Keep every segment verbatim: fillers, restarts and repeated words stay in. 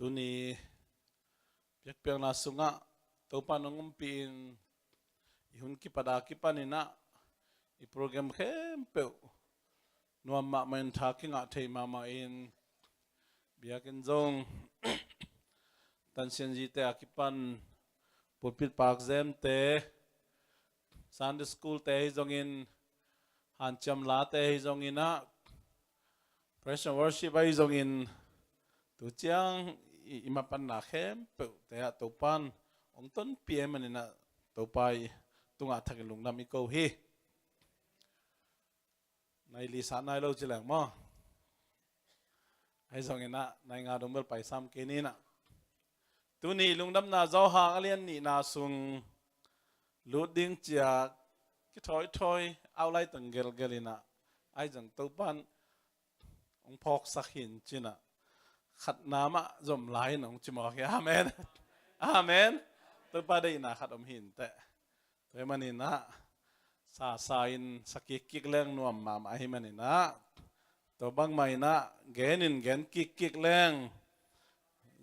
Tuni biakpiakna sungah Topa nong umpihin i hun kipat a kipaninah i program khempeuh nuam mahmah in tha kingah thei mahmah in biakinn zong tansianzite a kipan pulpit pakzemte Sunday school te ahi zongin hanciam late ahi zonginah praise and worship ahi zongin tu ciang i, i mapanna khempeuhte ah Topan hong tonpih ahih maninah Topa i tungah thakin lungdam i ko hi. Nai li sa nai lo ci leng maw? Ahi zonginah nai nga dong bel paisam kei ninah tuni lungdamna Johan a lian nihna sung lut ding cia kithawithawi aulai tang gelgel inah ahi zong Topan hong phawksak hin cinah khatna mah zom lai in hong cimawk hi. Amen. Amen. Topa deihna khat om hin teh. Tua hi maninah sasa in sa kikkik leng nuam mahmah ahi maninah tua bangmah inah gen in gen kikkik leng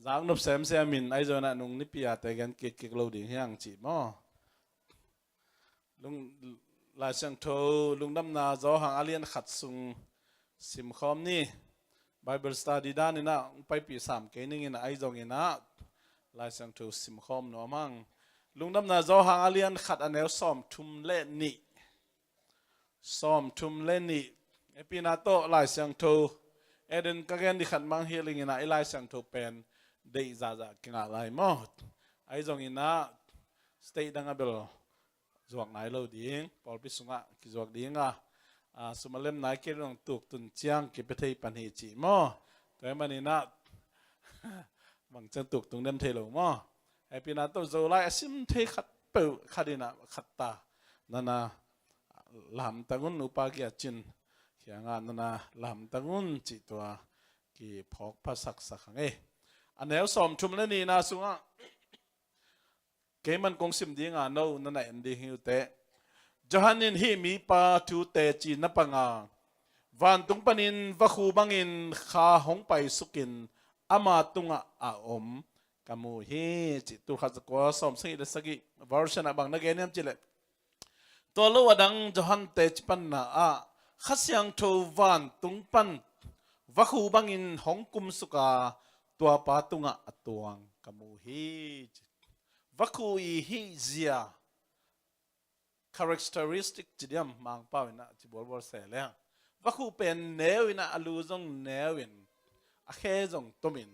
zaknop semsem in ahi zonginah nung nipi ate gen kikkik lo ding hiang cih maw? Lung, Lai Siangtho lungdamna Johan a lian khat sung simkhawm ni. Bible study daninah hong paipih sam kei ningin ahi zonginah Lai Siangtho simkhawm nuam hang. Lungdamna Johan a lian khat a neu sawmthum le nih. Sawmthum le nih. Hehpihna tawh Lai Siangtho Eden ka gen di khat mang hi linginah i Lai Siangtho pen deih zahzah kingah lai maw? Ahi zonginah state dang a bel zuak nai lo ding, pawlpi sungah kizuak ding a, a, sum a lem nai kei dong tuktun ciang kipia thei pan hi cih maw? Tua hi maninah bang ciang tuktung dem thei lo maw? Hehpihna tawh Zolai a sim thei khat peuh khat inah khat ta nana lamtang un upa kia cin kiangah nana lamtang un cih tua kiphawk phasaksak hang ei. A neu sawmthum le nihna sungah keiman kong sim dinga no na na en ding hi uh teh. Johan in hih mipa thu teci na panga vantung panin vakhu bangin kha hong paisukin ama tungah a om ka mu hi, cih tulkhat zakua sawmsagih le sagih version ah bang na gen hiam cihleh, tua lo a dang Johan teci panna ah Kha Siangtho vantung pan vakhu bangin hong kumsuka tuapa tungah a tuang ka mu hi, ci. Vakhu i hih zia characteristic ci diam, Mangpau inah ci bualbual se leng. Vakhu pen neu inah a lu zong neu in a khe zong tomin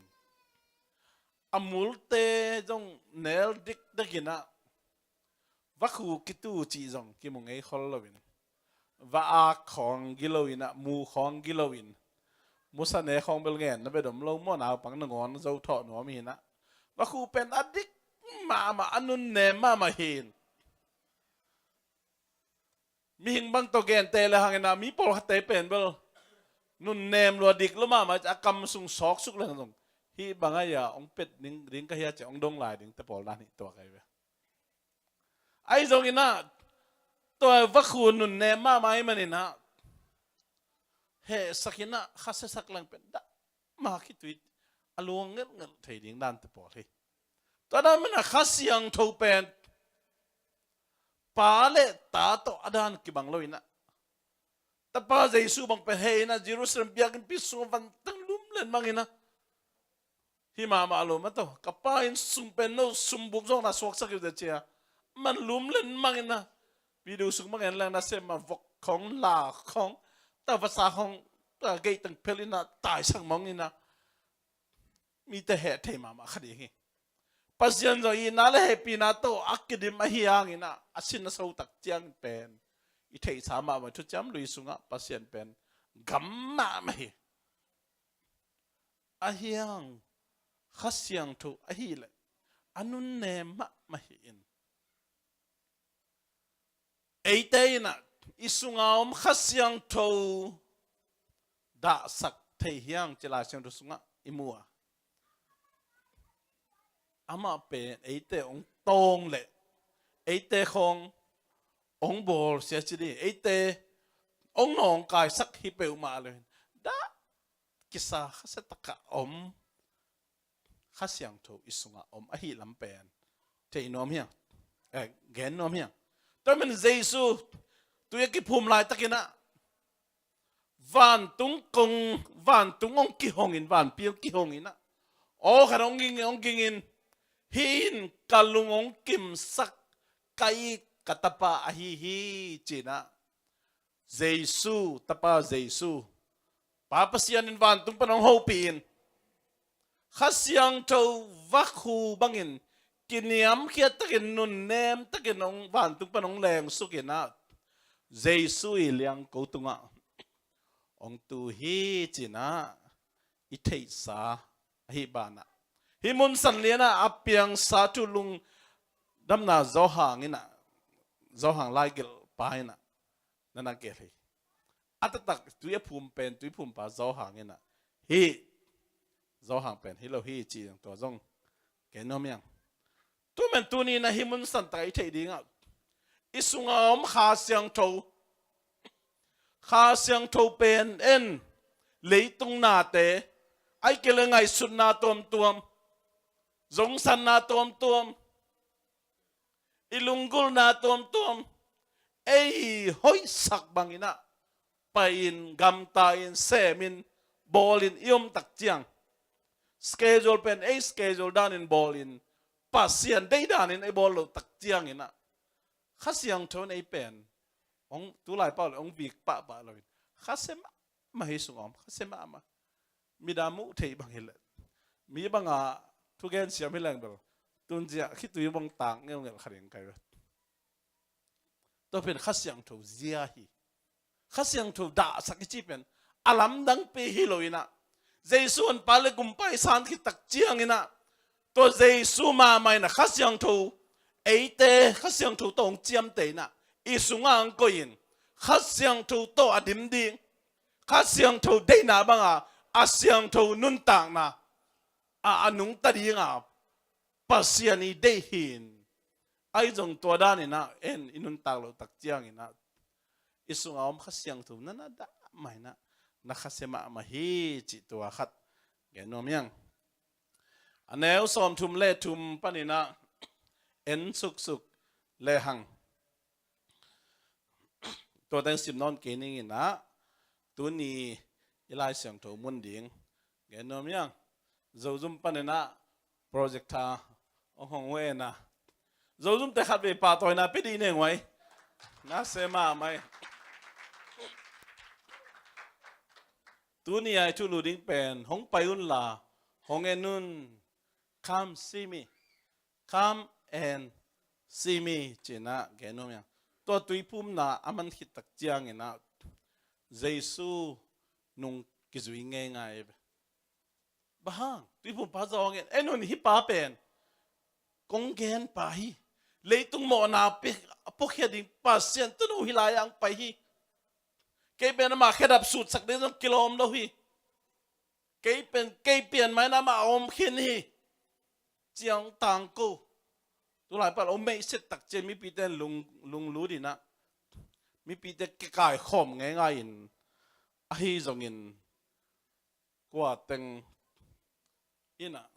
a multe zong nel dikdek inah vakhu kitu cih zong kimu ngei khol loin va-ak khawng gilo inah mu khawng gilo in musa ne khawng bel ngen na bia dom lo maw, naupang nangawn zo thawh nuam hinah vakhu pen a dik mahmah a nunnem mahmah hin. Mihing bang tawh gente le hanginah mi pawlkhatte pen bel nunnem lua dik lo mahmah a kam sung sawksuk le hang zong hih bang a ia hong pet ding ka hia ci hong dong lai ding te pawl dan hih tuak ahi ve. Ahi zonginah tua vakhu nunnem mahmah ahi maninah hehsak inah khasiasak leng pen dah ma khitui a luang ngelhngelh thei ding dante pawl hi. Tua dan manah Kha Siangtho pen Pa le Ta tawh a dan kibang lo inah Tapa Jesu bang pen heh inah Jerusalem biakinnpi sungah vantang lum len mang inah hih mahmah lo mah tawh ka Pa inn sung pen no sumbuk zawkna suaksak hi uh teh cia man lum len mang inah video sung mang en leng nasem mah vok khawng la khawng tavasa khawng geih teng phel inah taisak mawng inah mite heh thei mahmah kha ding hi. Pasian zong itna le hehpihna tawh a kidim ahi hanginah a sin a so tak ciang pen i theihsa mahmah thuciam lui sungah Pasian pen gam mahmah hi. Ahi hang Kha Siangtho ahileh a nunnem mahmah hi in eite inah i sunga om Kha Siangtho dahsak thei hiang ci Lai Siangtho sungah i mu a, amah pen eite hong tawng leh eite khawng hong bawlsia ci ding, eite hong nawngkaisak hi peuhmah lo in dah kisa khasia takah om Kha Siangtho i sungah om ahih lam pen thei nuam hiang, eh, gen nuam hiang. Tua man Jesu tui a kiphum laitakin ah vantung kong, vantung hong kihongin, vanpi hong kihongin ah, aw khat hong ging, hong gingin, "Hih in ka lung hong kimsak, ka it ka Tapa ahi hi," ci-in ah, Jesu, Tapa Jesu, Pa Pasian in vantung pan hong hopih in, Kha Siangtho vakhu bangin kiniamkhiat takin, nunnem takin hong, vantung pan hong lengsuk in ah, Jesu i liangko tungah hong tu hi ci-in ah i theihsa ahi banah, hih mun San Lian ah a piangsa thu lungdamna Johan in ah, Johan laigelhpa in ah na na gelh hi. A taktak tui a phum pen, tui phumpa Johan in ah, hih Johan pen hi lo hi ci-in tua zong gen nuam hiang. Tua man tuni-in ah hih mun santak i theih dingah i sungah om Kha Siangtho, Kha Siangtho pen en leitung nate, ahih kei leh ngaihsutna tuamtuam, zongsanna tuamtuam, i lunggulhna tuamtuam ei hoihsak bangin ah pai-in, gamta-in, semin, bawlin i om tak ciang, schedule pen ei schedule danin bawlin, Pasian deih danin ei bawl loh tak ciangin ah, Kha Siangtho in ei pen hong, tulai pau leh hong vik pahpah loin, khasia mahmah hi sungah om, khasia mahmah. Midang muh theih bang hi leh, mi bangah thugen siam hi leng bel, tun ciang khitui bang tang ngelngel kha ding ka hi ve. Tua pen Kha Siangtho zia hi. Kha Siangtho dahsak i cih pen a lamdangpi hi lo-in ah, Jesu Honpa leh Gumpa i san khit tak ciangin ah, tua Jesu mahmah in ah Kha Siangtho, eite Kha Siangtho tawh hong ciamteh in ah, i sungah hong koih in, Kha Siangtho tawh a dim ding, Kha Siangtho deihna banga a siangtho nuntakna a, a nungta dinga Pasian i deih hi-in, ahi zong tua danin ah en i nuntak loh tak ciangin ah, i sungah om Kha Siangtho na na dah mah in ah, na khasia mahmah hi cih tua khat gen nuam hiang. A neu sawmthum leh thum panin ah en suksuk lehang, tua teng sim nawn kei ning in ah, tuni i Lai Siangtho mun ding gen nuam hiang. Zozum panin ah projector hong hong uh en a, Zozumte khatvei pahtawina pia dih ning uh ai. Nasia mahmah hi. Tuni a i thulu ding pen, hong pai unla, hong en un, "Come see me. Come and see me," ci-in ah gen nuam hiang. Tua tuiphumna a man khit tak ciangin ah, Jesu nung kizui ngeingai ve. Bang hang, tuiphumpa zong en, "En un, hih pa pen kong genpa hi. Leitung mawhna pia, a puakhia ding Pasian tanu hi lai-ah hong pai hi. Kei pen amah khedap sutsak ding zong kilawm lo hi. Kei pen, kei pian mah in amah a om khin hi," ci-in hong tangko. Tulai pau leh hong meihset tak ciang mipite in lung, lunglut in ah, mipite kikaikhawm ngeingai in, ahi zongin kua teng in ah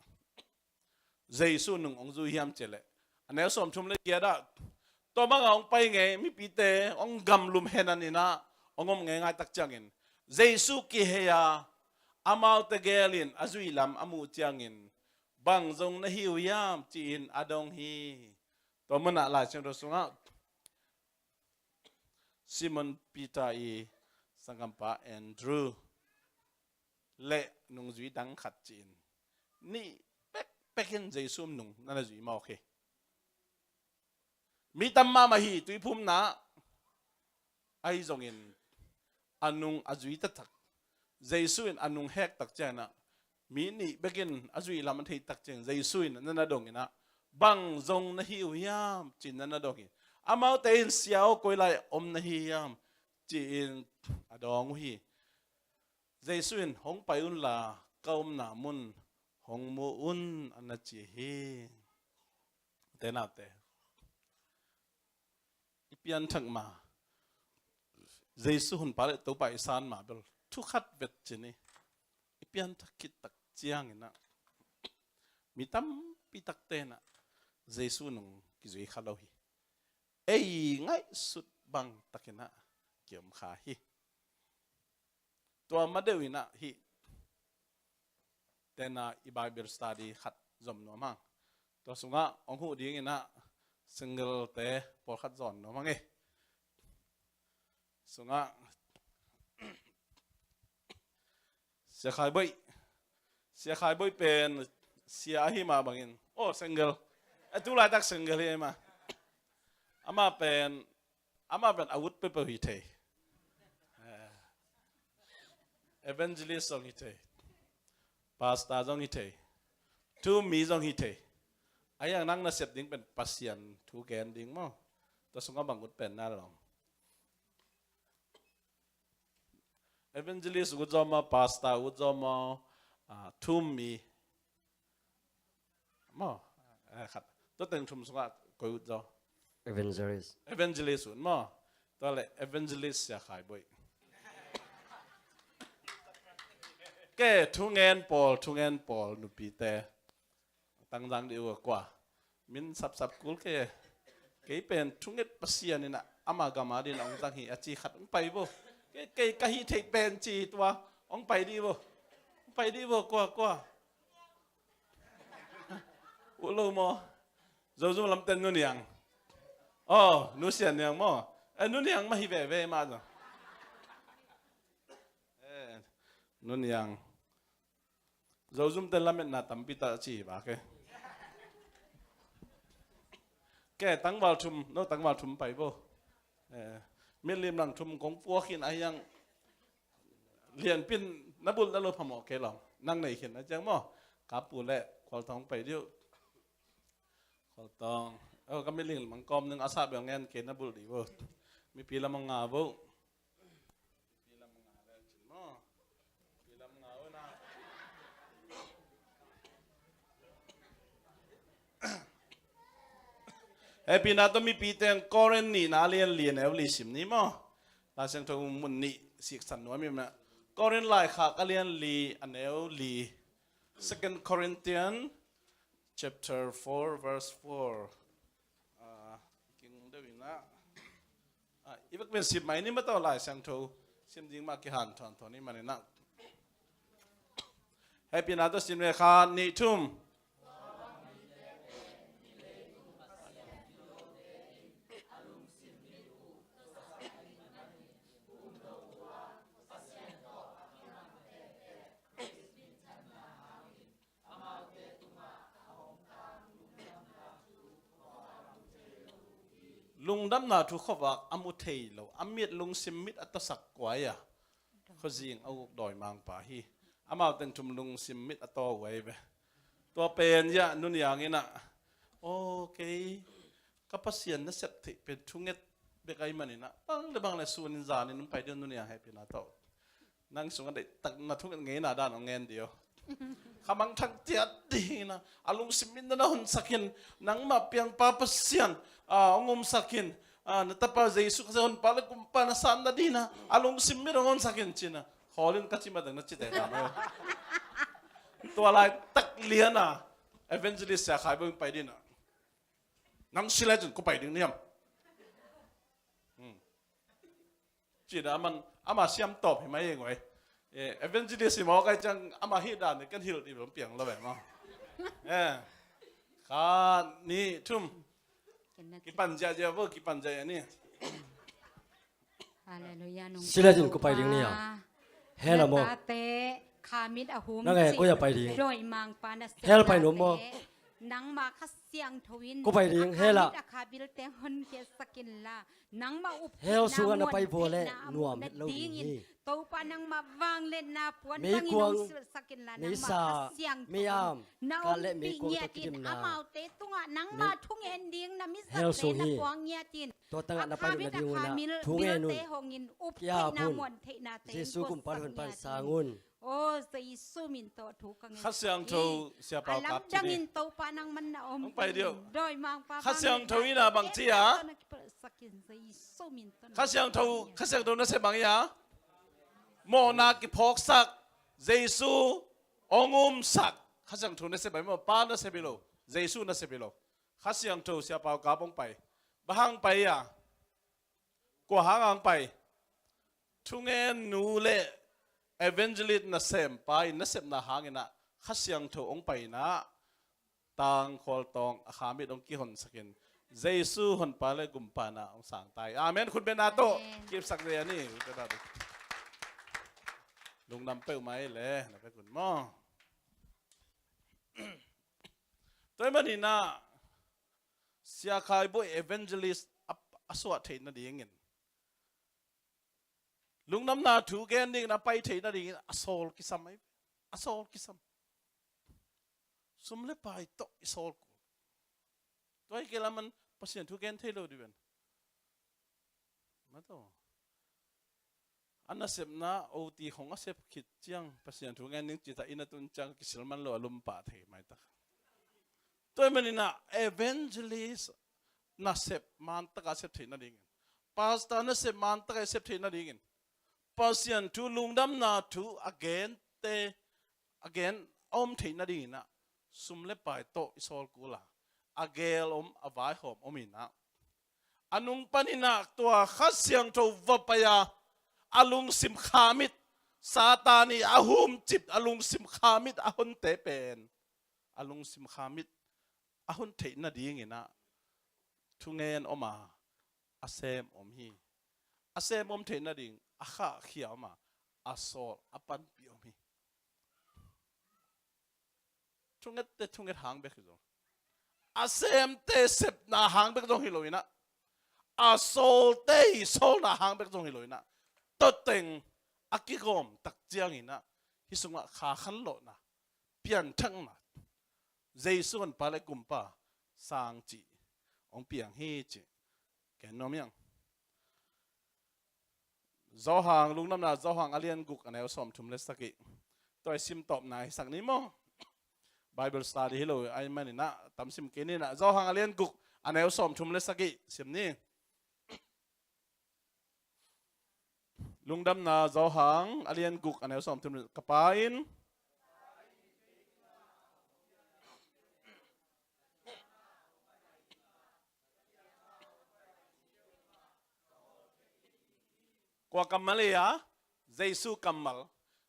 Jesu nung hong zui hiam cih leh, a neu sawmthum leh giat ah, tua bangah hong pai ngei mipite hong gamlum henan in ah hong om ngeingai tak ciangin, Jesu kihei a, amaute gelin a zuih lam a muh ciangin, "Bang zong na hi uh hiam?" ci-in a dong hi. Tua munah Lai Siangtho sungah Simon Peter i sanggampa Andrew leh nungzui dang khat ci-in, nih pekpek in Jesu nung na na zui mawk hi. Mi tam mahmah hi tuiphumna, ahi zongin a nung a zui taktak, Jesu in a nung hek tak ciangin ah, mi nih bekin a zuih lam a theih tak ciang Jesu in na na dong in ah, "Bang zong na hi uh hiam?" ci-in na na dong hi. Amaute in, "Sia aw, koi lai om na hi hiam?" ci-in a dawng uh hi. Jesu in, "Hong pai unla, ka omna mun hong mu un," a na ci hi. Te nate, i pianthak ma, Jesu Honpa leh Topa i san ma bel thu khat vet ci ni. I pianthak khit tak ciangin ah, Mi tampi takte in ah Jesu nung kizui kha lo hi. Ei ngaihsut bang takin ah kiom kha hi. Tua ma deuh in ah hih tena i Bible study khat zom nuam hang. Tua sungah hong huh dingin ah single te pawlkhat zawn nuam hang e. Sungah Sia Khai Boih. Sia Khai Boih pen sia ahi mah bangin, oh, single. Eh, tu laitak single hi mah. Amah pen, amah pen a ut peuhpeuh hi thei. Eh, evangelist zong hi thei. Pastor zong hi thei. Thu-um mi zong hi thei. Ahi hang nang na sep ding pen Pasian thu gen ding maw? Tua sungah bang ut pen na lawm? Evangelist ut zaw maw, pastor ut zaw maw, ah, thu-um mi maw? Eh, khat. Tua teng thum sungah koi ut zaw? Evangelist. Evangelist ut maw? Tua leh evangelist Sia Khai Boih. Ke, thungen pawl, thungen pawl, nupite. Tangzang dih uh a kua. Min sapsap kul ke. Kei pen thunget Pasian in ah ama gam a dingin hong zang hi a ci khat hong pai vo. Kei, kei ka hih theih pen ci tua hong pai dih vo. Hong pai dih vo, kua, kua. Uh lo maw? Zozum lamten Nu Niang. Oh, Nu Sian Niang maw? Eh, Nu Niang mah hi veve mah zaw. Eh, Nu Niang. Zozum ten lametna tampi ta ci hi ba ke. Ke, tangval thum, no tangval thum pai bo. Eh, milim lang thum kong puak khin a hiang lianpin na bulh na lo phamawh kei lawm. Nang nei khin a ciang maw. Ka pu le Khualtawng pai dih uh. Khualtawng. Oh, ka milim mang kawm ning a sah bel ngen kei na bulh dih bo. Mipi lam a nga bo. Hehpihna tawh mipi teng Korin nihna a lian li a neu li sim ni maw? Lai Siangtho mun nih siksan nuam hi mah. Korin laikhak a lian li a neu li. Second Corinthians chapter four, verse four. Ah, king deuh in ah. Ah, i vek pen sim mai ni mah tawh Lai Siangtho sim ding mah kihanthawn thawn hi manin ah. Hehpihna tawh sim ve, khat, nih, thum. Lungdamna thu khuavak a mu thei lo, a mit lungsim mit a tawsak kua hi a, khuazing a uk dawimangpa hi. Amau teng thum lungsim mit a taw uh ahi ve. Tua pen hi a, Nu Niang in ah, aw, kei ka Pasian na sep theih pen thunget bek ahi manin ah, bang le bang le sunin zanin hong pai dih uh, Nu Niang, hehpihna tawh. Nang sungah deihtak na thunget ngeina dan hong ngen dih uh. Khamangthang ciat dingin ah, a lungsim mit na na honsak in, nangmah piangpa Pasian, ah, hong omsak in, ah, na tapa Jesu Khazih Honpa le Kumpa na san nadingin ah, a lungsim mit hong honsak in ci-in ah, khawl in ka ci mateng na ci teh ta mai. Tua laitak lian a, evangelist Sia Khai Boih pai dih in ah. Nang si lecin kua pai ding na hiam? Hmm. Ci-in ah aman, ama siam tawp hi mai eng uh ei. Eh, evangelist hi mawk ahih ciang ama hih dan ken hilh dih bel piang lo ve maw. Eh. Khat, nih, thum. Kipan ziahziah vo, kipan ziahziah ni. Halleluiah, nung. Si lecin kua pai ding na hiam? Hell ah maw? Tate, kha mit a hum. Nang e, kua pai ding? Dawimangpa na sep. Hell pai nuam maw? Nangmah Kha Siangtho in kua pai ding, hell ah? A kha mit a kha bilte hon khiatsak inla, nangmah upna, hell sungah na pai vua leh muantheihna a muh nadingin nuam het lo ding hi. Topa nangmah vangliatna puan bangin hong silhsak inla, nangmah Kha Siangtho in na ompih ngiat in, amaute tungah nangmah thungen ding na mizat le na puang ngiat in. Tua tangah na pai loh nading un ah thungen un. Kiap un. Jesu Kumpa le Honpa in sang un. Aw Jesu min tawh thu ka ngen. Kha Siangtho, Sia Pau Kap ci ni. Hong pai dih uh. Kha Siangtho in ah bang ci a? Kha Siangtho, Kha Siangtho nasep bang hi a? Mawhna kiphawksak, Jesu hong umsak. Kha Siangtho nasep ahi maw, Pa nasep hi lo, Jesu nasep hi lo. Kha Siangtho, Sia Pau Kap hong pai. Bang hang pai a? Kua hang hang pai? Thungen nu le evangelist nasempa in nasepna hangin ah Kha Siangtho hong pai in ah tangkhual tawng a khamit hong kihonsak in Jesu honpa le gumpa na hong sang ta hi. Amen. Khut beng na tawh. Amen. Kipsak ve a ni. Lungdam peuhmah hi le na pek un maw. Tua ahih manin ah Sia Khai Bawi evangelist a, a suah theih nadingin, lungdamna thu gen dingin a pai theih nadingin a sawl kisam ahi. A sawl kisam. Sum le pai tawh i sawl kul. Tua hi kei leh aman Pasian thu gen thei lo ding ven. Maw taw. A nasepna O T khong a sep khit ciang Pasian thu ngen ning cih ta inn a tun ciang kisil man lo a lum pah thei maitak. Tua ahih manin ah evangelist nasep man taka sep theih nadingin, pastor nasep man taka sep theih nadingin, Pasian thu, lungdamna thu a gente a gen a om theih nadingin ah sum le pai tawh i sawl kul a, a gel om, a vaihawm om in ah, a nung panin ah tua Kha Siangtho va pai a, a lungsim khamit, Satan i a humcip a lungsim khamit a honte pen, a lungsim khamit a hon theih nadingin ah thungen om a, a sem om hi. A sem om theih nading a khahkhia om a, a sawl a panpih om hi. Thungette thunget hang bek hi zong, a semte sepna hang bek zong hi lo in ah, a sawlte i sawlna hang bek zong hi lo in ah, tawteng a kigawm tak ciangin ah hih sungah kha khanlawhna, pianthakna, Jesu honpa le gumpa sang cih hong piang hi cih ken nuam hiang. Johan, lungdamna Johan a lian guk a neu sawmthum le sagih. Tua i sim tawpna hisak ni maw. Bible study hi lo ahih manin ah tam sim kei ni in ah, Johan a lian guk a neu sawmthum le sagih sim ni. Lungdamna Johan a lian guk a neu sawmthum le, ka Pa in Kua kammal hi a? Jesu kammal.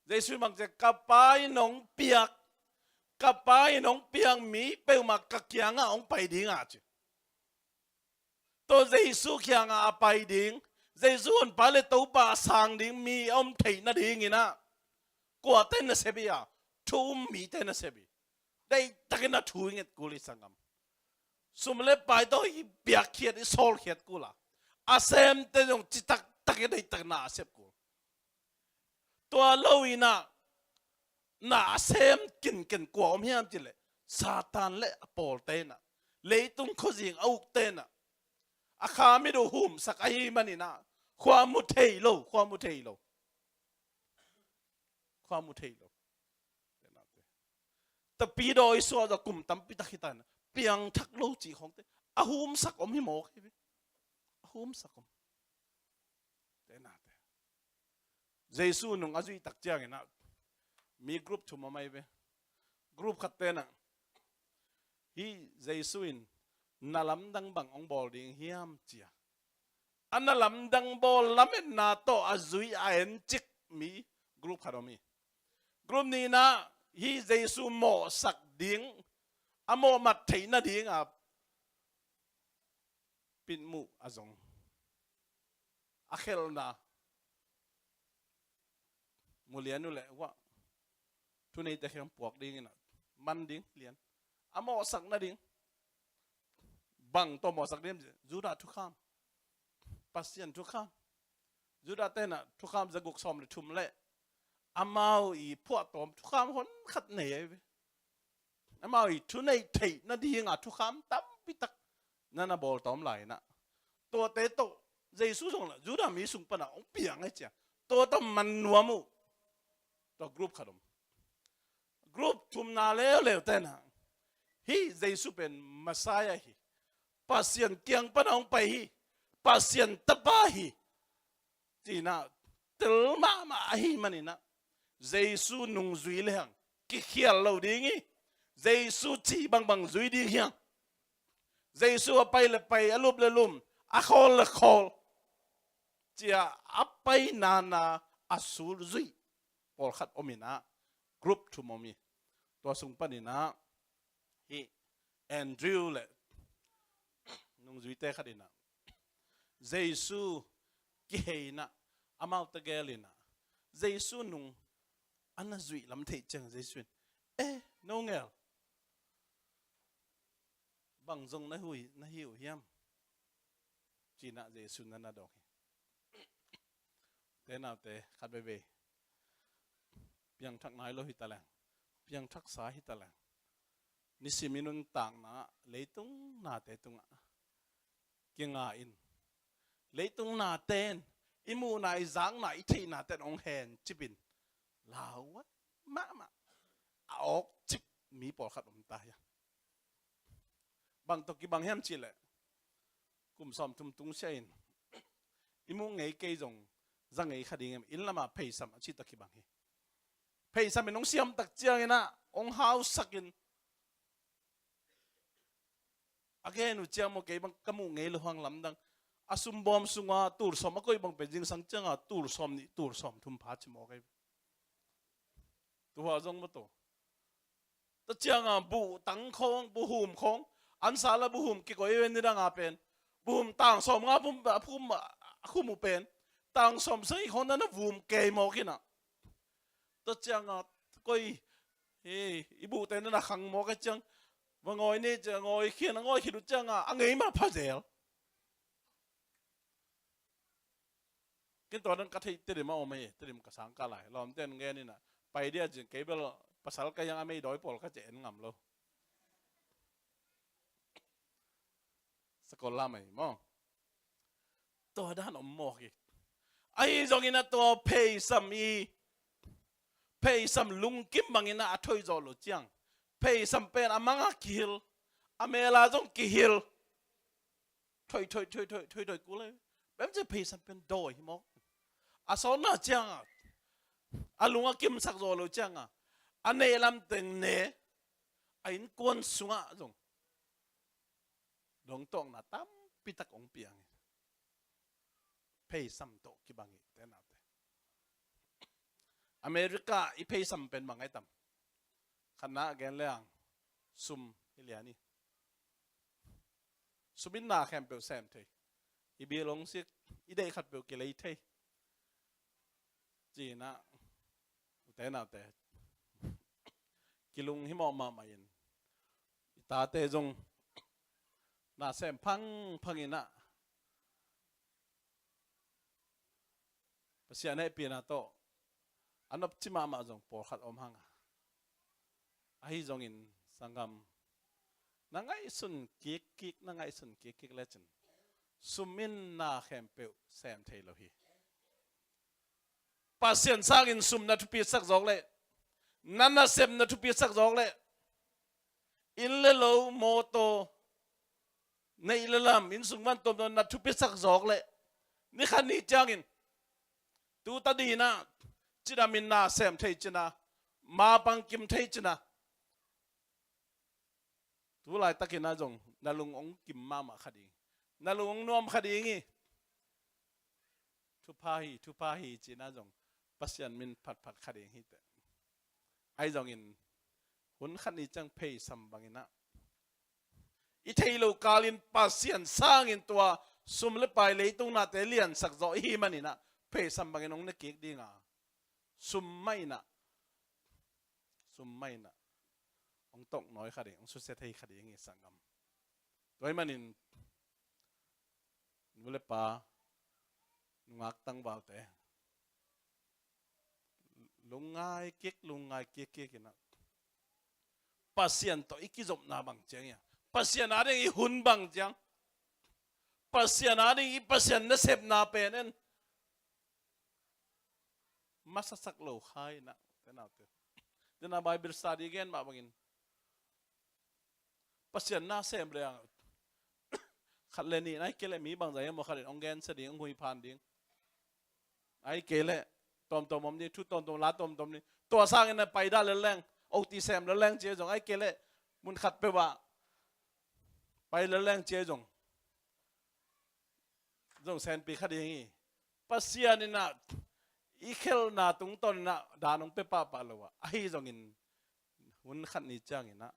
Jesu in bang ci a, ka Pa in hong piak, ka Pa in hong piak mi peuhmah ka kiangah hong pai ding a ci. Tua Jesu kiangah a pai ding, Jesu honpa le Topa a sang ding mi a om theih nadingin ah kuate nasep hi a? Thu um mite nasep hi. Deihtakin a thu i nget kul hi sanggam. Sum le pai tawh i piakkhiat, i sawlkhiat kul a, a semte zong citak takin deihtakin na a sep kul. Tua lo in ah na a sem kinken kua om hiam cih leh, Satan le a pawlte in ah, leitung khuazing a ukte in ah, a khamit uh humsak ahih manin ah khua mu thei lo, khua mu thei lo. Khua mu thei lo. Tapidaw i suah zawh kum tampi tak hi ta in ah, piangthak lo cih khawngte a humsak om hi mawk hi ve. A humsak om. Te nate. Jesu nung a zuih tak ciangin ah mi group thum a mai ve. Group khatte in ah, hih Jesu in na lamdang bang hong bawl ding hiam ci a, a na lamdang bawl lametna tawh a zui a encik mi group khat om hi. Group nih in ah hih Jesu mawhsak ding, a mawhmat theih nading a pitmuh a zong, a khelhna mu lian uh leh, uah, thuneite kiang puak dingin ah man ding lian. A mawhsak nading, bang tawh mawhsak ding, Judah thukham, Pasian thukham. Judah te in ah thukham zaguk sawm le thum le amau i phuahtawm thukham honkhat nei ahi ve. Amau i thuneih theih nadinga thukham tampi tak na na bawl tawm lai in ah, tuate tawh Jesu zong lah Judah mi sung pan ah hong piang ahi ci a, tua tawh man nuam uh. Tua group khat om. Group thumna leuleu te in ah, hih Jesu pen Messiah hi, Pasian kiang pan ah hong pai hi, Pasian Tapa hi, ci-in ah tel mahmah ahih manin ah, Jesu nungzui lehang kikhial lo ding hi. Jesu ci bangbang zui ding hiam? Jesu a pai le pai, a lup le lum, a khawl le khawl, ci-a a pai nana a sul zuih pawlkhat om in ah, group thum om hi. Tua sung panin ah hih Andrew le nungzuite khat in ah Jesu kihei in ah, amau tegel in ah Jesu nung a na zuih lam theih ciang Jesu in, "Eh, no ngel, bang zong na hi uh, na hi uh hiam?" ci-in ah Jesu na na dawng hi. Te naute, khat veivei piangthak nai lo hi ta leng, piangthaksa hi ta leng, nisim i nuntakna leitung nate tungah kinga in, leitung naten i muhna, i zakna, i theihnaten hong hencip in, lauhuai mahmah, a awkcip mi pawlkhat om ta hi a. Bang tawh kibang hiam cih leh, kum sawmthum tungsiah in i muh ngei kei zong za ngei kha ding hi. Inn lamah pheisam a cih tawh kibang hi. Pheisam in hong siam tak ciangin ah hong hausak in, a gen uh ciang maw, kei bang ka muh ngei lo hang lamdang, a sumbawm sunga tul sawm a koih bang pen zingsang cianga tul sawm nih, tul sawm thum pha ci maw kei. Tua zong maw, tua ta cianga buh tang khawng, buhum khawng, an sala buhum kikoih ve, nidanga pen buhum tang sawm nga pum a khum, a khum uh pen tang sawm sagih khawng na na vum kei mawk in ah. Tua cianga koi, hi, i buhte na na khang mawk a ciang, va ngawi ni ciang, ngawi khian, a ngawi khit uh cianga a ngei mah pha zel. Ken tua dan ka theih Tedim a om hi, Tedim ka sang ka lai. Lawmte in gen in ah, pai dia cin, kei bel pasal ka hiang a mei dawi pawl ka ci en ngam lo. Sakol lam ahi maw. Tua dan om mawk hi. Ahi zongin ah tua pheisam i, pheisam lungkim bangin ah a thoih zawh loh ciang, pheisam pen a manga kihil, a mela zong kihil. Thoih, thoih, thoih, thoih, thoih, thoih kul e. Bem ci pheisam pen dawi hi mawk. A sawtna cianga, a lung a kimsak zawh loh cianga, a neih lam teng ne, a innkuan sungah zong dongtawkna tampi tak hong piang hi. Pheisam tawh kibang hi, te naute. America i pheisam pen bang ai tam? Khatna a gen leng sum hi lian hi. Sum in na khempeuh sem thei. I bil hong sik, i deih khatpeuh kilei thei. Ci-in ah, ute naute, kilunghimawh mahmah in, i tate zong na sem phangphang in ah, Pasian hehpihna tawh a nopci mahmah zong pawlkhat om hang a. Ahi zongin sanggam, na ngaihsun kikkik, na ngaihsun kikkik lecin, sum in na khempeuh sem thei lo hi. Pasian sangin sum na thupisak zawk leh, na nasep na thupisak zawk leh, inn le lo, mawtaw, neih le lam, innsung van tuamtuam na thupisak zawk leh, ni khat ni ciangin tu ta ding in ah, cidam in na sem thei cin a, mapang kim thei cin a, tu laitakin ah zong na lung hong kim mahmah kha ding, na lung hong nuam kha ding hi. Thupha hi, thupha hi ci-in ah zong Pasian min phatphat kha ding hi teh. Ahi zongin hun khat ni ciang pheisam bangin ah, i thei lo kalin Pasian sangin tua sum le pai leitung nate liansak zawh i hih manin ah, pheisam bangin hong ne kik ding a, sum mah in ah, sum mah in ah hong tawk nawi kha ding, hong susia thei kha ding hi, sanggam. Tua ahih manin nu le pa, nungak tangvalte, lungngai kik, lungngai kikkik in ah, Pasian tawh i kizopna bang ciang hi a, Pasian ading i hun bang ciang, Pasian ading i Pasian nasepna pen en masasak lo kha in ah, te naute. Te na Bible study gen mah bangin, Pasian na sem leng, khat le nih, ahih kei leh mi bangzah hiam maw, khat in hong gensia ding, hong huiphan ding. Ahih kei leh tawmtawm om ding, thu tawmtawm, la tawmtawm ding. Tua sangin na pai dah lel leng, O T sem lel leng ci-a zong, ahih kei leh Hun khat peuh ah pai lel leng cia zong, zong senpi kha ding hi. Pasian in ah i khelhna tungtawn in ah dan hong pia pahpah lo ah, ahi zongin hun khat ni ciangin ah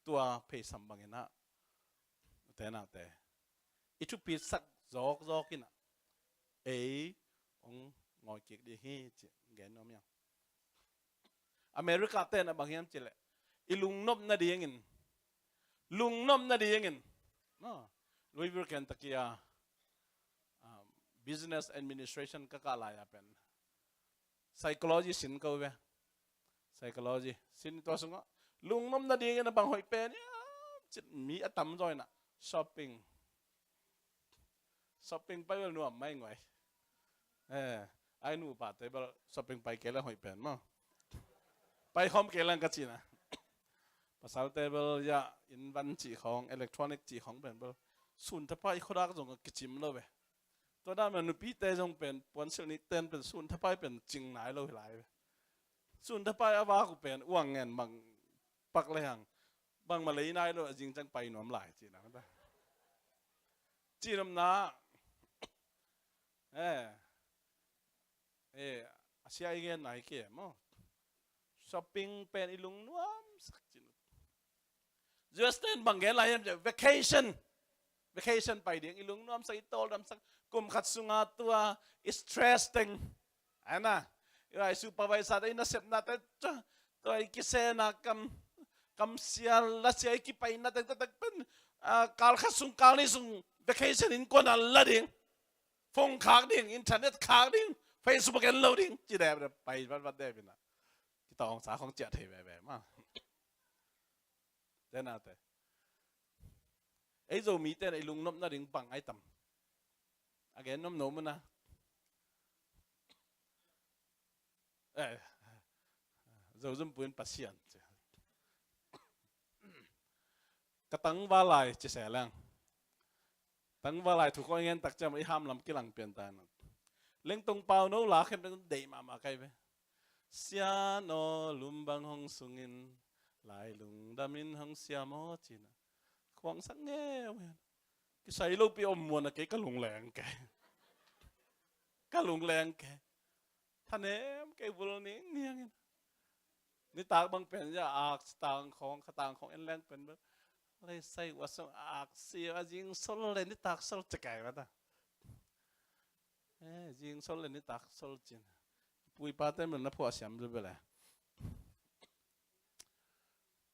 tua pheisam bangin ah, ute naute, i thupitsak zawkzawk in ah ei hong ngawi kik ding hi ci gen nuam hi ing. America te in ah bang hiam cih leh i lungnop nadingin, lungnop nadingin, no, Louisville, Kentucky ah, um, business administration ka kah lai ah pen psychology sin ko ve. Psychology sin, tua sungah lungnop nadingin a bang hoih pen hiam cih leh mi a tamzaw in ah shopping, shopping pai bel nuam mai ngei. Eh, ai nupa te bel shopping pai kei leng hoih pen maw. Pai khawm kei leng ka cihna. Pasal te bel ya, inn van cih khawng, electronic cih khawng pen bel sun thapai khuadak zong a kicim lo ve. Tua dan mah nupite zong pen puansilh nih ten pen sun thapai pen cing nai lo hi lai ve. Sun thapai a vak uh pen uang ngen bang pak le hang, bangmah lei nai lo, a zing ciang pai nuam lai cihna mah ta. Cih nopna, eh, eh, a sia i gen nai ke maw. Shopping pen i lungnuam sak cin. U S ten bang gen lai hiam cih leh vacation. Vacation pai ding i lungnuam sak, i tawldam sak, kum khat sunga tua i stress teng. Ana, i lai supervisor te i nasepna te, tua, tua i kisena kam, kamsia lasia i kipaina te, tua te pen, ah, kal khat sung, kal nih sung vacation innkuan ah la ding. Phone khak ding, internet khak ding, Facebook en lo ding, ci dep dep pai vat vat dep in ah. Kitawngsa khong ciah thei veve mah. Te naute, ei Zomite in ah i lungnop nading bang ai tam? A gen nuam nuam un ah, eh, Zo zumpu in Pasian ci. Ka tangval lai ci se leng, tangval lai thu kong ngen tak ciang i hamlam kilang pian ta in ah, Lengtong Pauno la khem deng deih mahmah kai ve. Sian aw, lum bang hong sungin, lai lungdam in hong siam aw ci in ah khuang sak ngeu hen. Kisai lopi om muan a kei ka lungleng kei. Ka lungleng kei. Thanem kei vul ning niang in. Nitak bang pen ya, ak tang khong, kha tang khong en leng pen bel, lai sai wa song ak si a zing sol le nitak sol cekai mata. Eh, zing sol le nitak sol cin. Pui pa ten bel na phuah siam lu bel e.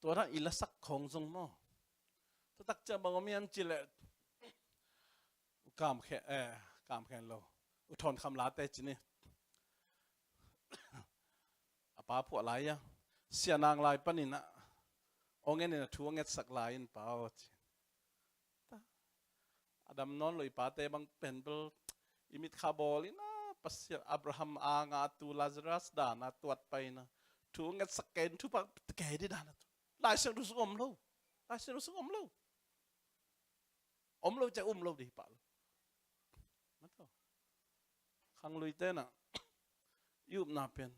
Tua dan i lasak khong zong maw. Tua tak ciang bang om hiam cih leh, u Kam Khe, eh, Kam Khen lo, u Thawn Kham Late ci ni. A pa phuah lai a, Sia Nang Lai panin ah, ong en in ah thu a ngetsak lai in pa aw ci. Ta, a dam nawn lo i pate bang pen bel, i mit kha bawl in ah, Pasian Abraham anga tu Lazarus dan a tuat pai in ah, thu ngetsak kei in, thupha kei di dan a tu. Lai Siangtho sung om lo. Lai Siangtho sung om lo. Om lo ciang um lo di hi pah lo. Mataw. Khanglui te in ah i upna pen,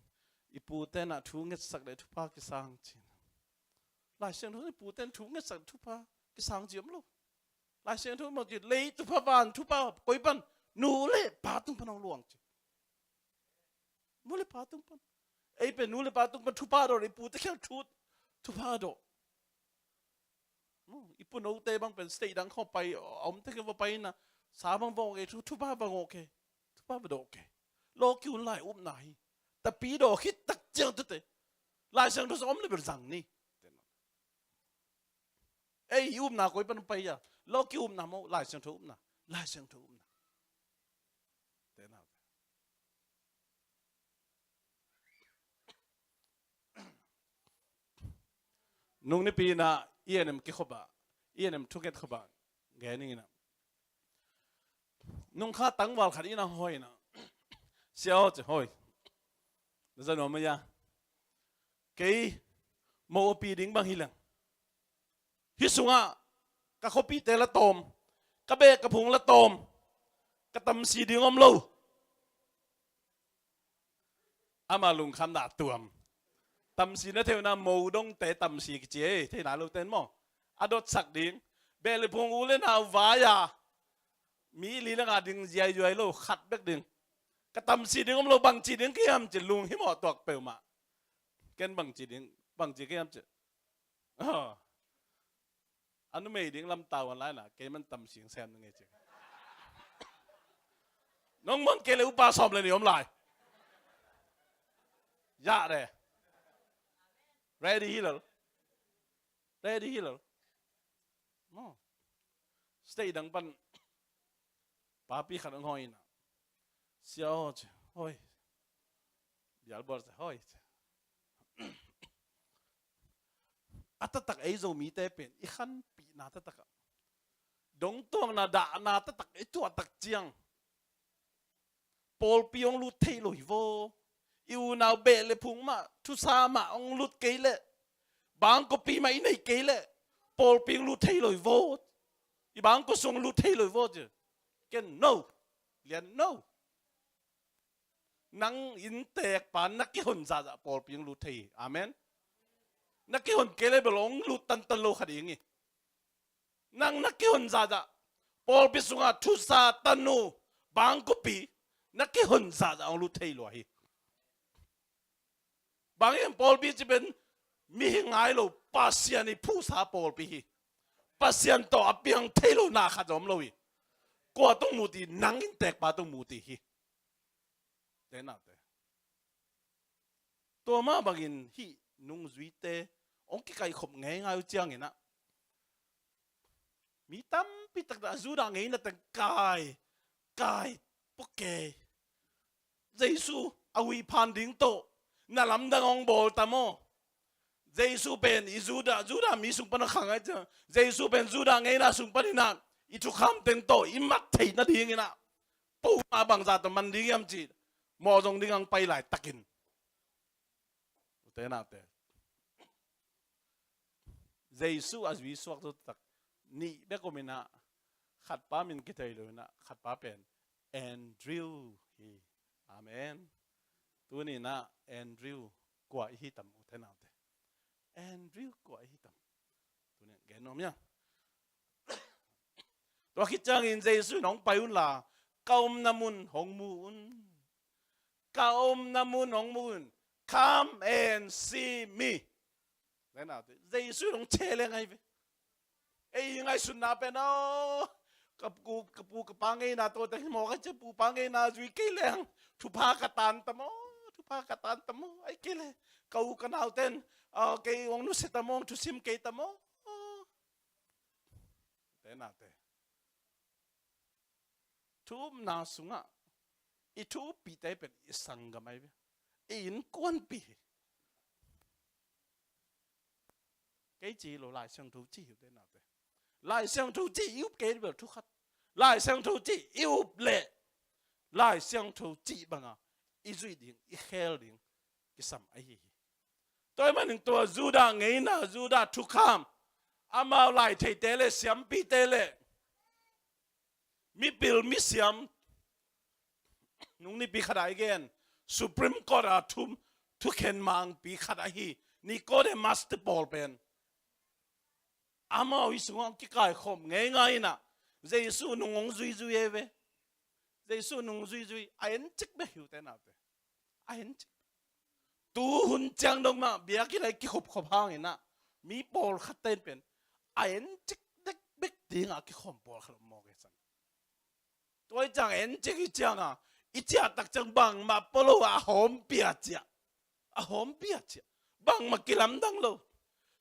i pute in ah thu ngetsak le thupha kisang ci. Lai Siangtho i pute in thu ngetsak le thupha kisang ci om lo. Lai Siangtho mah ci, lei thupha, van thupha koi pan? Nu le pa tung pan hong luang ci. Nu le pa tung pan. Ei pen nu le pa tung pan thupha dawh, i pute khel thu thupha dawh. I punote bang pen state dang khawng pai, a omte khawng va pai in ah, sa bang va ngawh kei, thu, thupha va ngawh kei, thupha va dawh kei. Lawki hun lai upna hi. Tapi dawh khit tak ciang tute, Lai Siangtho sung om le bel zang ni. Ei i upna koi pan pai a? Lawki upna maw, Lai Siangtho upna? Lai Siangtho upna. Te na. Nung nipi in ah i enem kikhop ah, i enem thunget khop ah gen ning in ah, nungkha tangval khat in ah hong hawh in ah, Sia aw ci, hoi, na za nuam mah ia? Kei mo a pi ding bang hi leng, hih sungah ka khuapihte la tawm, ka beh ka phung la tawm, ka tamsi ding om lo. Ama lungkham dah tuam. Tamsi na thei uh na, mo dongte tamsi kici ei, thei nai lo ten maw. A dotsak ding. Beh le phung, u le nau vai a, mi li le nga ding ziaizuai lo, khat bek ding. Ka tamsi ding om lo, bangci ding ka hiam ci, lunghimawh tuak peuhmah. Ken bangci ding, bangci ka hiam ci. Oh. A numei ding lamtau an lai na, kei man tamsing sem na ngei ci. Nong man kei le upa sawm le nih om lai. Yah de. Ready hi lel. Ready hi lel. Maw. State dang pan papi khat hong hawh in ah, "Sia aw," ci, "Hoi." Bialbual ci, "Hoi," ci. A taktak ei Zomite pen i khanpihna taktak ah, dongtuakna dahna taktak i tuahtak ciang, pawlpi hong lut thei lo hi vaw. I unau beh le phung mah, thusa mah hong lut kei leh, bangkua pi mah i nei kei leh, pawlpi hong lut thei lo hi vaw. I bangkua sung hong lut thei lo hi vaw, ci. Ken no. Lian no. Nang inntekpa na kihon zahzah pawlpi hong lut thei hi. Amen. Na kihon kei leh bel hong lut tantan lo kha ding hi. Nang na kihon zahzah, pawlpi sungah thusa, tanu, bangkua pi, na kihon zahzah hong lut thei lua hi. Bang hiam pawlpi ci pen, mihing ngai lo, Pasian i phuhsa pawlpi hi. Pasian tawh a piang thei lo na khat zong om lo hi. Kua tung mu ti, nang inntekpa tung mu ti hi. Te naute. Tua mah bangin hih nungzuite hong kikaihkhop ngeingai uh ciangin ah, mi tampi tak a Judah ngeina teng kai, kai, pua kei. Jesu a huih phan ding tawh na lamdang hong bawl ta maw? Jesu pen i Judah, Judah mi sung pan a khang ai ciang, Jesu pen Judah ngeina sung panin ah i thukham teng tawh i mat theih nadingin ah, puma bangzah tawh man ding hiam ci, mawh zong ding ang pai laitakin. Ute naute, Jesu a zui suak zo tak nih bek om in ah, khatpa min kithei lo in ah, khatpa pen Andrew hi. Amen. Tuni in ah Andrew kua i hi tam, ute naute? Andrew kua i hi tam? Tuni in gen nuam hiang. Tua khit ciangin Jesu in, "Hong pai unla, ka omna mun hong mu un. Ka omna mun hong mu un. Come and see me." Jesu in hong challenge ahi ve. Ei ngaihsutna pen aw, ka pu, ka pu, ka pa ngeina tawh teng hi mawk a, cia pu pa ngeina zui kei leng thupha ka tan ta maw, thupha ka tan ta maw, ahih kei leh ka u ka nauten, ah, kei hong nusia ta maw, hong thusim kei ta maw. Te naute, thu upna sungah i thu uppihte pen i sanggam ahi ve. I innkuanpih hi. Kei ci hi lo, Lai Siangtho ci hi, ute naute. Lai Siangtho ci i up kei bel thu khat. Lai Siangtho ci i up leh Lai Siangtho ci banga i zuih ding, i khel ding kisam ahi hi. Tua ahih manin tua Judah ngeina, Judah thukham, amau lai theite le siampite le mipil misiam, nung nipi khat a i gen, Supreme Court a thum, thukhen mangpi khat ahi Nicodemus te pawl pen, amau i sungah kikaikhawm ngeingai in ah, Jesu nung hong zuizui e ve. Jesu nung zuizui a encik bek hi, ute naute. A encik. Tu hun ciang dong mah biakinn ah i kikhopkhop hangin ah, mi pawlkhat ten pen a encik dekbek dingah a kikhawm pawlkhat om mawk e san. Tua i ciang encik i cianga i ciahtak ciang bangmah pua lo a, a hawmpia ciah. A hawmpia ciah. Bangmah kilamdang lo.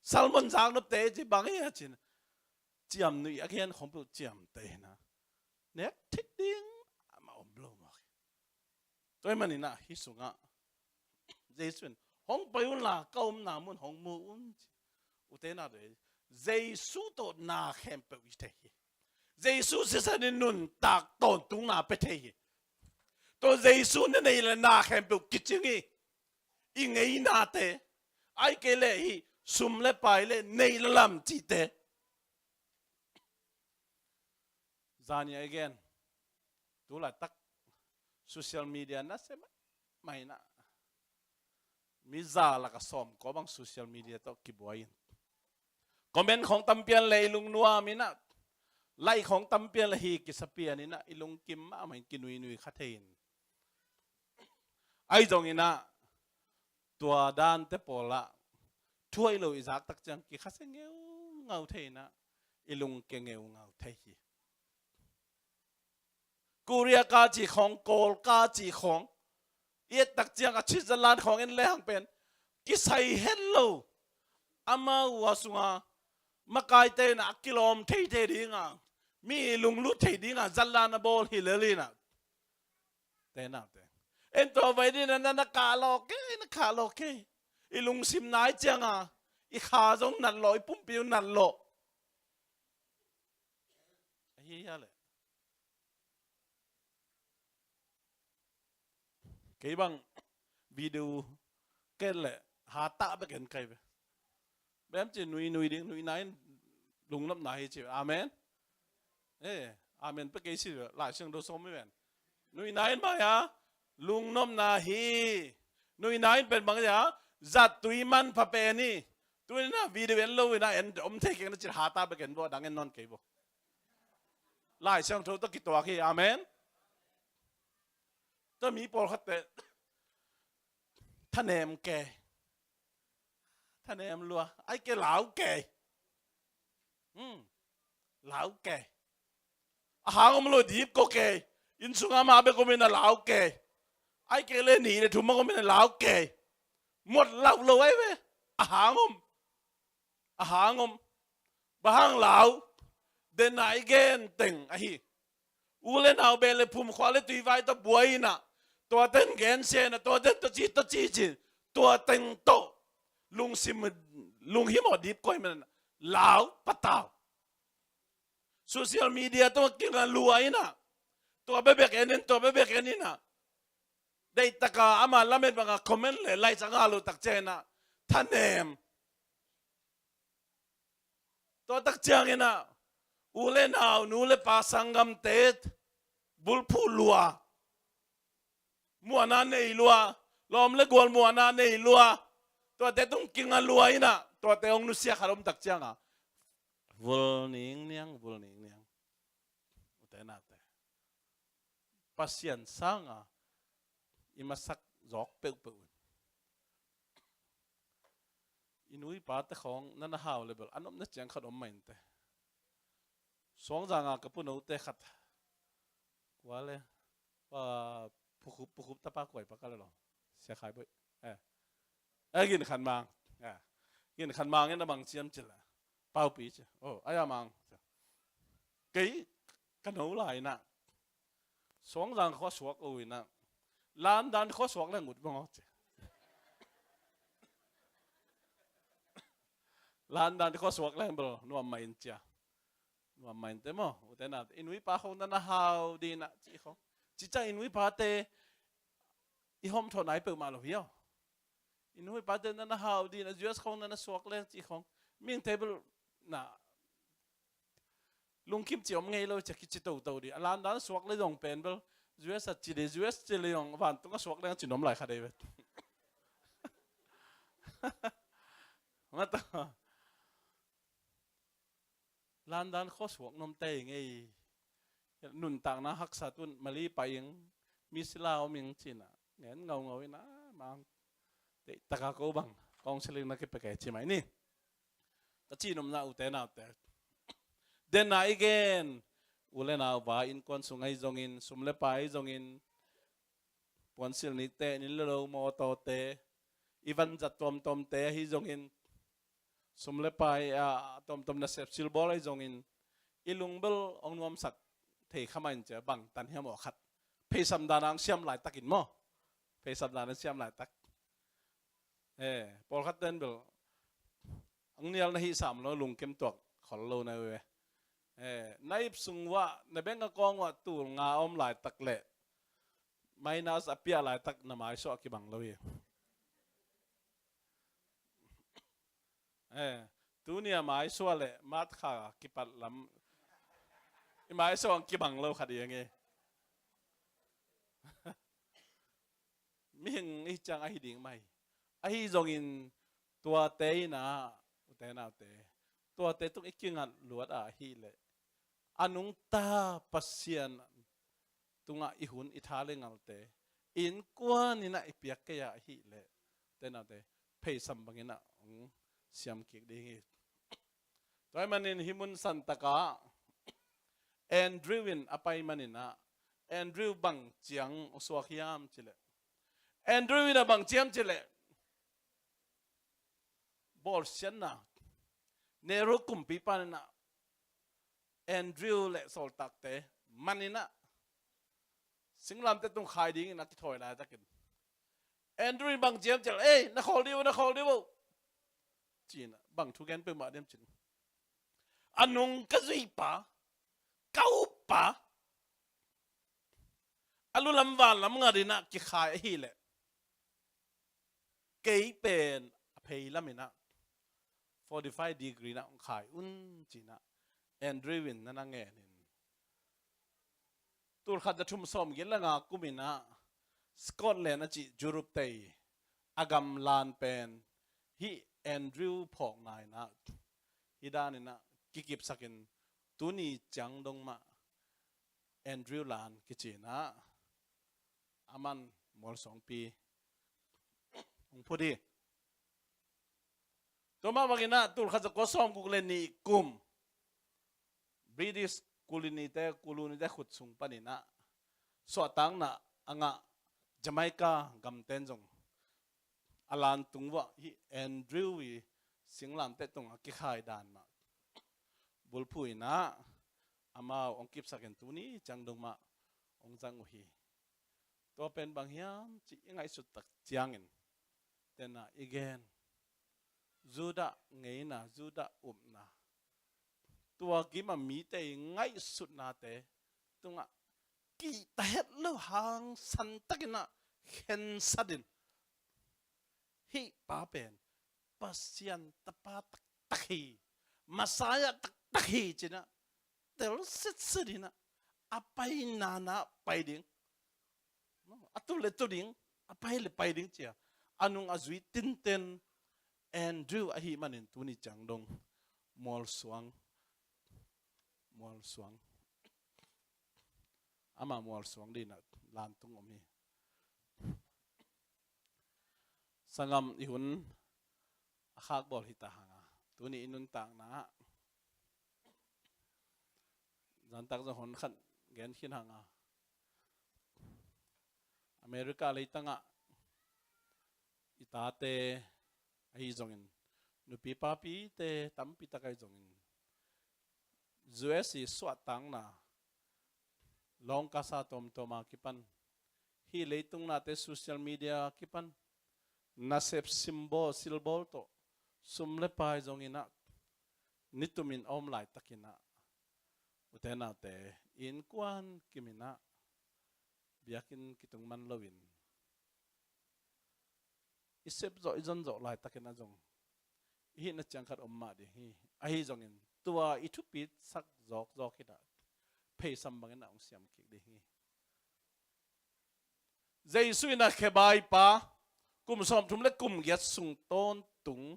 Salmon zaknopte i ci bang hi a cin, ciamnuih a gen khawm peuh ciamteh hi na. Nek thik ding amah om lo mawk hi. Tua ahih manin ah hih sungah Jesu in, "Hong pai unla, ka omna mun hong mu un," ci. Ute naute, Jesu tawh na khempeuh i thei hi. Jesu sisan in nuntak tawntungna pia thei hi. Tua Jesu na neih le na khempeuh kicing hi. I ngeinate, ahih kei leh hih sum le pai le neih le lam cihte. Zani a i gen, tu laitak social media nasia mahmah in ah, Mi za laka sawm kua bang social media tawh kibuai in. Comment khawng tampian le i lungnuam inah, like khawng tampian le hi kisapian inah, i lungkim mahmah in kinuinui kha thei in. Ahi zong inah, tua dante pawlah thuai lo i zak tak ciang kikhase ngeungau thei inah, i lungke ngeungau thei hi. Korea ka ci khawng, Kawl ka ci khawng, i et tak ciang a cizatlan khawng en lehang pen kisai het lo. Amau a sunga makaite inah a kilawm theithei dinga, mi lunglut thei dinga zatlan a bawl hi lel inah. Te nate. En tua vai dinah na, na kah lawh kei, na kah lawh kei. I lungsim nai cianga i kha zong nat lawh, i pumpi zong nat lawh. Ahi hia le. Kei bang video ken le hatah bek en kai ve. Bem ci nuinui ding, nuina in lungnopna hi ci. Amen. Eh, amen pe kei si, Lai Siangtho sawm mi ven. Nuina in mai a lungnopna hi. Nuina in pen bang a zat tui manpha pen hi. Tuina video en lo ina en om thei keng na cin hatah bek en bo, dang en nawn kei bo. Lai Siangtho tawh kituak hi. Amen. Tua mi pawlkhatte thanem kei, thanem lua, ai kei lau kei. Hmm. Lau kei. A hang om lo dip ko kei. Inn sunga ma bek om ina lau kei. Ai kei le nih le thum a om ina lau kei. Mot lau lo ai ve. A hang om. A hang om. Bang hang lau. Den a i gen teng ahi. U le nau beh le phum, khua le tui vai tawh buai inah, tua ten gensia inah, tua ten tawh ci, tawh ci ci, tua teng tawh lungsim, lunghimawh dip koi man inah, lau patau. Social media tawh kinga lua inah, tua bebek en in, tua bebek en inah, deihtaka ama lamet banga comment le like a ngah lo tak ciang inah thanem. Tua tak ciang inah u le nau, nu le pa, sanggamte bulphuh lua, muanna nei lua, lawm le gual muanna nei lua, tuate tung kinga lua inah, tuate hong nusia khat om tak cianga vul ningniang, vul ningniang. Ute nate, Pasian sanga i masak zawk peuhpeuh in. I nu i pate khawng na na hau le bel a nopna ciang khat om mah inte. Suangzanga ka punote khat, kua le, ah, Phukhup, Phukhup tapa kuai pa ka le lo, Sia Khai Boih. Eh. Eh, Gin Khan Mang. Eh. Gin Khan Mang in a bang ciam cila. Paupi ci. Oh, ai a Mang. Kei ka no lai inah Suangzang khua suak uh inah London khua suak leng ut bang aw ci. London khua suak leng bel nuam mah in cia. Nuam mah inte maw, ute nate. I nu i pa khawng na na hau dinah ci khawng. Cica i nu i pate i hawm thawh nai peuhmah lo hi aw. I nu i pate na na hau dinah U S khawng na na suak leng ci khawng. Mihing table na lungkim ci om ngei lo cia, kici toto di. A London suak le zong pen bel U S a ci di, U S ci le zong vantung a suak leng ci nuam lai kha dei vet. Mata. London khua suak nuam tei ngei. Nuntakna haksa tun Mali pai ing, mi sila om ing cina ngen ngaungau ina, mang teihtaka ko bang counseling na kipia kei ci mai ni. Ka ci nopna, ute naute, den a i gen u le nau va innkuan sung ahi zongin, sum le pai ahi zongin, puansilh nihte, inn le lo, mawtawte, i vanzat tuamtuamte ahi zongin, sum le pai a tuamtuam nasep silbawl ahi zongin, i lungbel hong nuamsak thei kha mah in cia, bang tan hiam aw khat. Pheisam dan a hong siam laitakin maw. Pheisam dan a hong siam laitak. Eh, pawlkhat ten bel hong nial na hih sam lo, lungkim tuak khol lo na ve. Eh, na ip sung uah, na bengka kawng uah tul nga a om laitak le minus a piah laitak na maisuah kibang lo hi. Eh, tuni a maisuah le March kha kipat lam i maisuah ang kibang lo khat hi ang e. Mihing i ciang ahi ding mai. Ahi zongin tuate in ah, ute naute, tuate tung i kingat luat a ahih leh, a nungta Pasian tungah i hun i tha le ngalte innkuan in ah i piak kei a ahih leh, ute naute, pheisam bangin ah hong siam kik ding hi. Tua ahih manin hih mun santak ah Andrew in a pai manin ah, Andrew bang ciang hong suak hiam cih leh, Andrew in ah bang ci hiam cih leh, bawlsiatna, Nero kumpipa in ah Andrew le sawltakte man in ah singlamteh tung khai dingin a kithawi laitakin, Andrew in bang ci hiam cih leh, "Ei, na khawl dih uh, na khawl dih uh," ci-in ah, bang thu gen peuhmah diam cih leh, "A nung ka zuipa, ka uppa, a lu lam van lam ngat in ah kikhai ahih leh, kei pen a phei lam in ah forty-five degree in ah hong khai un," ci-in ah Andrew in na na ngen in, tul khat za thum sawm giat le nga kum in ah Scotland a cih Europe tei a gamlan pen hih Andrew phawkna in ah, hih dan in ah kikipsakin tuni ciang dong mah Andrew lan kici in ah, aman mualsuangpi hong phut hi. Tua mah bangin ah tul khat za kua sawm guk le nih kum British colony te, colony te khut sung panin ah suahtakna a ngah Jamaica gamten zong a lan tung uah hih Andrew i singlamteh tung a kikhai dan mah bulphuh in ah amau hong kipsakin tuni ciang dong mah hong zang uh hi. Tua pen bang hiam cih i ngaihsut tak ciangin, ute na, i gen Judah ngeina, Judah upna, tua gim a mite i ngaihsutnate tungah kihta het lo hang santakin ah khensat in, hih pa pen Pasian tapa taktak hi, Messiah taktak hi ci-in ah tel sitsit in ah, a pai nana pai ding, a tu le tu ding, a pai le pai ding ci-a a nung a zui tinten Andrew ahih manin tuni ciang dong mualsuang, mualsuang, ama mualsuang dingin ah lan tung om hi. Sanggam, i hun a khak bawl hi ta hang a, tuni i nuntakna ah zantak zong hon khat gen khin hang a, America leitangah i tate ahi zongin, nupi papite tampi tak ahi zongin, U S i suahtakna lawngkasa tawmtawm a kipan, hih leitung nate social media a kipan, nasep simbawl silbawl tawh, sum le pai zongin ah nitumin a om laitakin ah, ute naute, innkuan kimin ah biakinn kitung man loin i sep zawh, i zon zawh laitakin ah zong i hihna ciang khat om mah ding hi. Ahi zongin tua i thupitsak zawkzawk in ah pheisam bangin ah hong siam kik ding hi. Jesu in ah khebaipa, kum sawmthum le kum giat sung tawntung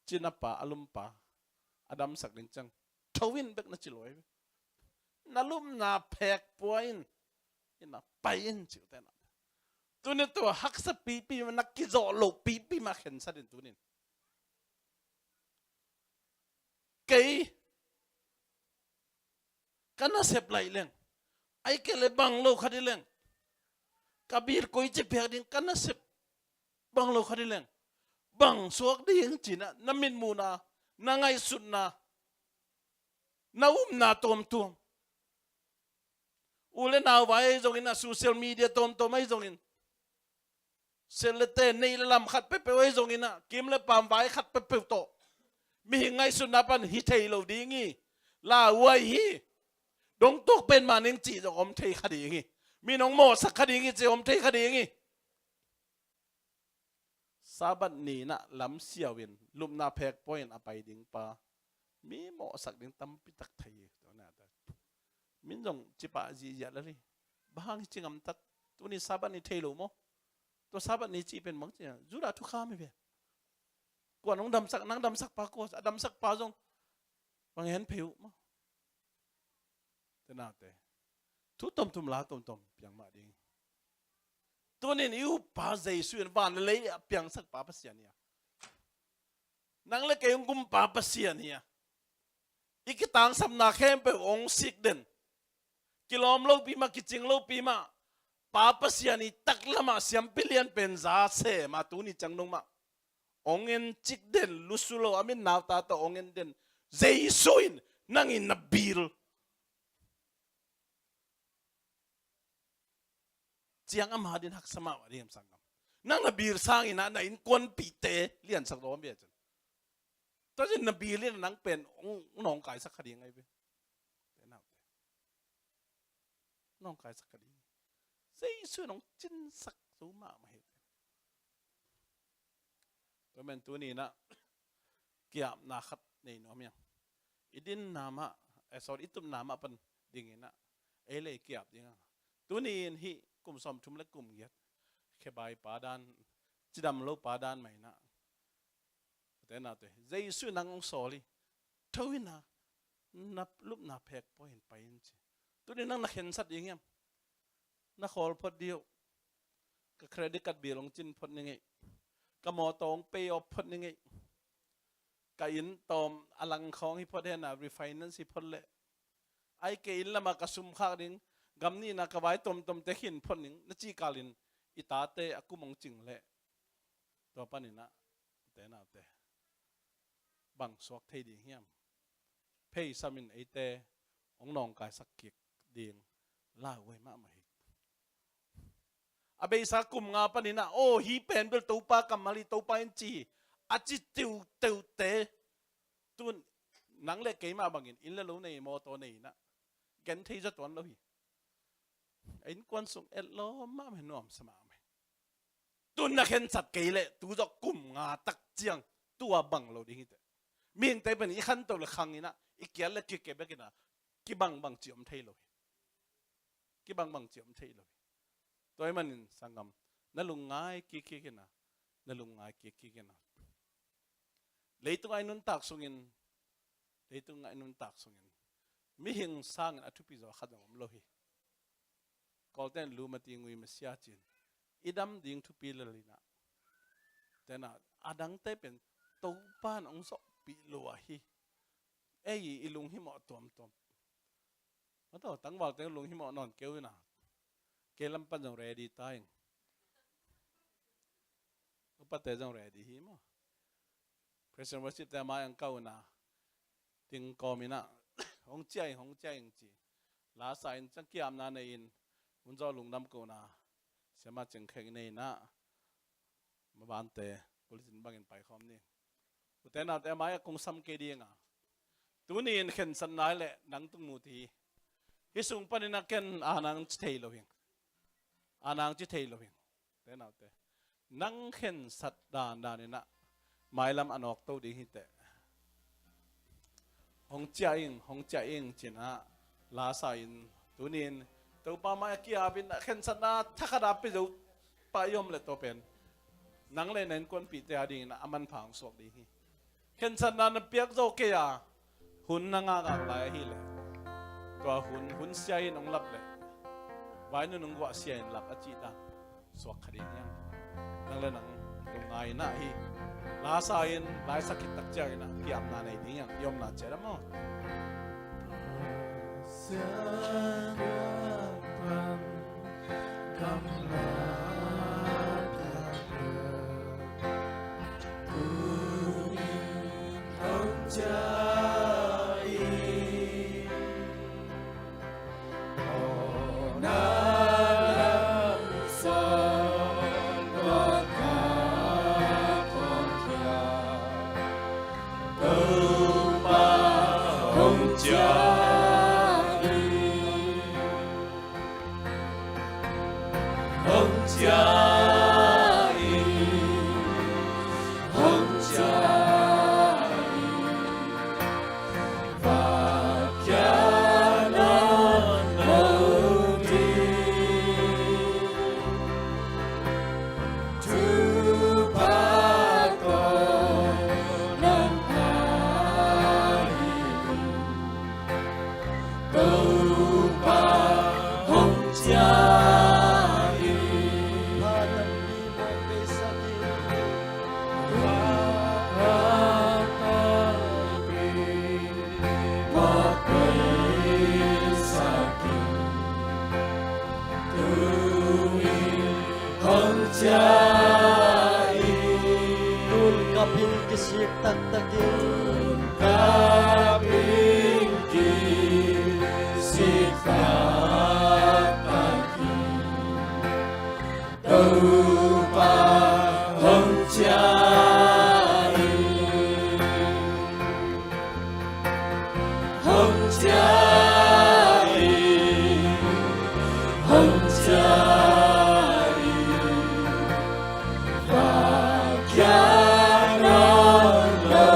cinapa, a lumpa a damsak ding ciang, "Tho in," bek na ci lo hi. "Na lupna phek pua in, in ah pai in," ci, ute na. Tuni tua haksa pipi, na kizawh loh pipi mah khensat in tunin. Kei ka nasep laih leng, ahih kei leh bang lo khat hi leng, ka bit koici piak ding, ka nasep bang lo khat hi leng, bang suak ding ci-in ah na mitmuhna, na ngaihsutna, na upna tawmtawm, u le nau vai ahi zongin ah, social media tawmtawm ahi zongin, siat le te, neih le lam khat peuhpeuh ahi zongin ah, kim le paam vai khat peuhpeuh tawh mihing ngaihsutna pan hi thei lo ding hi. Lauhuai hi, dongtuak pen mah ning cih zong om thei kha ding hi. Min hong mawhsak kha ding hi cih om thei kha ding hi. Sabbath ni-in ah lamsiau in, lupna phek pua in a pai ding pa, mi mawhsak ding tampi tak thei hi. Min zong ci pah ziahziah lel hi. Bang hang hi ci ngamtat? Tuni Sabbath ni thei lo maw? Tua Sabbath ni cih pen bang ci a, Judah thukham hi ve. Kua nong damsak, nang damsakpa kua, a damsakpa zong bang hen phei uh maw. Te naute, thu tomthum la tomthum piang mah ding. Tunin i uppa Jesu in van le lei a piangsakpa Pasian hi a, nang le kei hong kumpa Pasian hi a, i kitangsapna khempeuh hong sik den, kilawm lopi mah, kicing lopi mah, Pa Pasian i taklamah siampi lian pen za sem a, tuni ciang dong mah hong en cik den, lusu lo a min nauta tawh hong en den Jesu in nang in na bil ciang ama din haksa mahmah ding hiam sanggam? Nang na bil sangin ah na innkuanpihte liansak zaw om ve cin. Tua cin na bil in nang pen hong, hong nawngkaisak kha ding ahi ve. Te naute, nawngkaisak kha ding. Jesu in hong cinsak zo mahmah hi. Tua men tuni in ah kiapna khat nei nuam hiam? I dinna mah, eh, sorry, i tupna mah pan dingin ah ei le ei kiap ding a. Tuni in hih kum sawmthum le kum giat khebai pa dan, cidam lo pa dan mah in ah, ute naute, Jesu in nang hong sawl hi. Tho in ah, na lupna phek pua in pai in ci. Tuni nang na khensat ding hiam? Na khawl phot dih uh. Ka credit card bill hong cin phot ning ei. Ka mawtaw hong pay off phot ning ei. Ka inn tawm a lang khawng hi phot hen a, refinance hi phot leh. Ai, kei inn lamah ka sum khak ding, gam nihna ka vai tomtomte khin phot ning, na cih kalin i tate a kum hong cing leh. Tua panin ah, ute naute, bang suak thei ding hiam? Phei samin eite hong nawngkaisak kik ding lauhuai mahmah hi. A beisa kum nga panin ah, aw, hih pen bel Topa kammal hi, Topa in ci hi, a ci tiuteute. Tun nang le keimah bangin inn le lo nei, mawtaw nei in ah gen thei zaw tuan lo hi. A innkuan sung etlawm mahmah, nuamsa mahmah. Tun na khensat kei leh tu zawh kum nga tak ciang tua bang lo ding hi teh. Mihingte pen i khanto le khang in ah, i kial le kike bek in ah, kibangbang ci om thei lo hi. Kibangbang ci om thei lo hi. Tua ahih manin sanggam, na lungngai kikkik in ah, na lungngai kikkik in ah. Leitung a i nuntak sungin, leitung a i nuntak sungin mihing sangin a thupi zaw khat zong om lo hi. Kawlten lu mati ngui masia cin, i dam ding thupi lel in ah, te in ah, a dangte pen Topa in hong zawhpih lua hi. Ei i lunghimawh tuamtuam. Mataw, tangvalte lunghimawh nawn keu in ah, kei lam pan zong ready ta ing. Upate zong ready hi maw. Praise and worship te a mai ang kau in ah, ting kawm in ah, hong ciah ing, hong ciah ing ci. Lasa in ciang kiamna nei in, hun zaw lungdam ko in ah, siama cengkheng nei in ah, mabante bulletin bangin paikhawm ni. Ute naute, a mai ah kong sam kei ding a, tuni in khensatna hi leh nang tung mu ti hi. Hih sung panin ah ken a nang ci thei lo hing. A nang ci thei lo hing. Ute naute, nang khensat dandan in ah mailam a nawkto ding hi teh. Hong ciah ing, hong ciah ing ci in ah, lasa in, tuni in Topa mai a kiap in ah, khensatna thakhat a pia zo pa i om leh tua pen nang le na innkuanpihte a dingin ah a manpha hong suak ding hi. Khensatna na piak zo kei a, hun na ngakngak lai ahih leh, tua hun, hun sia in hong lap leh, vainun hong guah sia in lap a cih dan suak kha ding hiam? Nang le nang lungngai in ah hih lasa in, laisak khit tak ciangin ah kiapna nei ding hiam? I omna ciat ah maw. Topa hong ciah in. Pha tampi mawk beisak in. Pha tampi mawk beisak in. Tu in hong ciah in. Tu in gam in kisik taktak in. Gam in kisik taktak in. Topa hong ciah in. Hong ciah in, hong ciah in, va kia nawn lo